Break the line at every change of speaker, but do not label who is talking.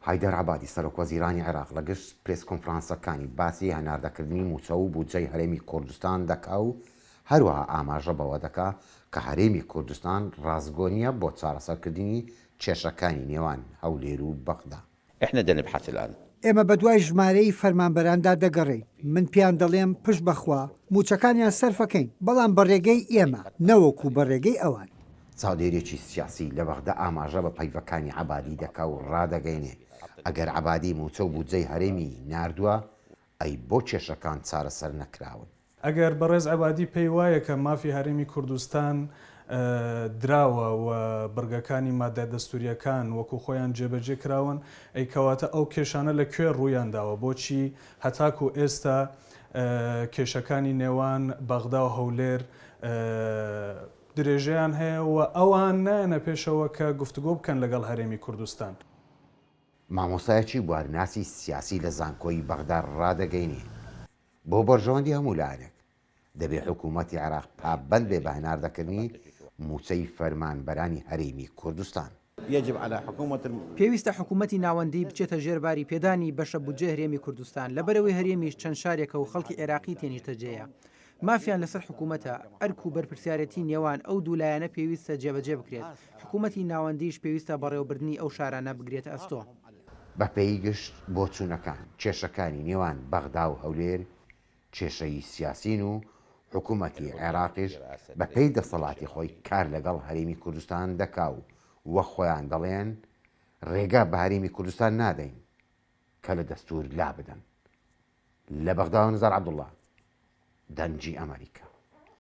حەیدەر عەبادی سەرۆکوەزیرانی عێراق لە گشت پرێس کۆنفرانسەکانی باسی هەناردەکردنی مووچە و بودجەی هەرێمی کوردستان دەکا و هەروەها ئاماژە بەوە دەکا کە هەرێمی کوردستان ڕاستگۆ نییە بۆ چارەسەرکردنی کێشەکانی نێوان هەولێر و بەغدا.
احنا دنبحث الان.
ئێمە بەدوای ژمارەی فەرمانبەراندا دەگەڕێین، من پێیان دەڵێم پشت بەخوا مووچەکانیان سەرفەکەین، بەڵام بە ڕێگەی ئێمە نەوەکو بە ڕێگەی ئەوان.
چاودێرێکی سیاسی لە بەغدا ئاماژە بە پەیڤەکانی عەبادی دەکا و ڕادەگەینێ، ئەگەر عەبادی مووچە و بودجەی هەرێمی ناردووە، ئەی بۆ کێشەکان چارەسەر نەکراون؟
ئەگەر بەڕێز عەبادی پێی وایە کە مافی هەرێمی کوردستان دراوە و بڕگەکانی مادە دەستوورییەکان وەکو خۆیان جێبەجێ کراون، ئەی کەواتە ئەو کێشانە لە کوێ ڕوویان داوە؟ بۆچی هەتاکو ئێستا کێشەکانی نێوان بەغدا و هەولێر درێژەیان هەیە و ئەوان نایەنە پێشەوە کە گفتوگۆ بکەن لەگەڵ هەرێمی کوردستان؟
مامۆستایەکی بوارناسی سیاسی لە زانکۆی بەغدا ڕادەگەینێ، بۆ بەرژەوەندی هەموو لایەنێک، دەبێ حکوومەتی عێراق پابەند بێ بە هەناردەکردنی مووچەی فەرمانبەرانی هەرێمی کوردستان.
پێویستە حکوومەتی ناوەندی بچێتە ژێر باری پێدانی بەشە بودجەی هەرێمی کوردستان، لەبەرئەوەی هەرێمیش چەند شارێکە و خەڵکی عێراقی تێ نیشتەجێیە. مافیان لەسەر حکوومەتە، ئەرک و بەرپرسیارێتی نێوان ئەو دوو لایەنە پێویستە جێبەجێ بکرێت، حکوومەتی ناوەندیش پێویستە بەڕێوەبردنی ئەو شارانە بگرێتە ئەستۆ.
بەپێی گشت بۆچوونەکان، کێشەکانی نێوان بەغدا و هەولێر کێشەی سیاسین و حکوومەتی عێراقیش بەپێی دەسەڵاتی خۆی کار لەگەڵ هەرێمی کوردستان دەکا و وەک خۆیان دەڵێن رێگا بە هەرێمی کوردستان نادەین کە لە دەستوور لابدەن. لە بەغداوە نزار عەبدوڵڵا، دەنگی ئەمەریکا.